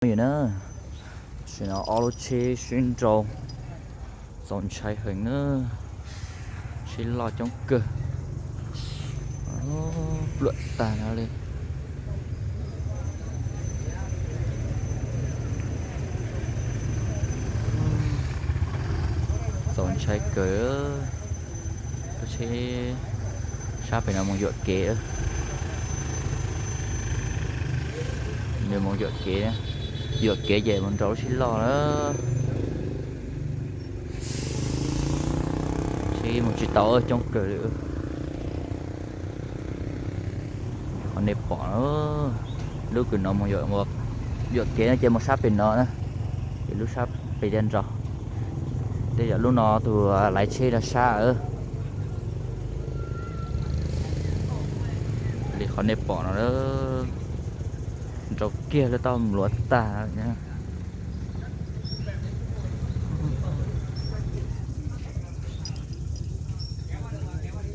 Yog na, tam sim no ob lub tsheb sib nraus, txaus ntshai heev na, sib loj coob kawg, pluam tag no li. Txaus ntshai kawg. Lub tsheb sab pem no mus yuam kev. Nws mus yuam kev, yuam kev ces mus nraus lub sib loj na. Tsheb mus tsis tau, coob kawg li. Qhov nej pom, lub kws no mus yuam kev no ces mus sab pem no na, ces lub sab pem tiaj nraus. Tej zaum lub no tus laiv tsheb no sab. Li qhov nej pom no, nraus kiag lub taub hluav tag na.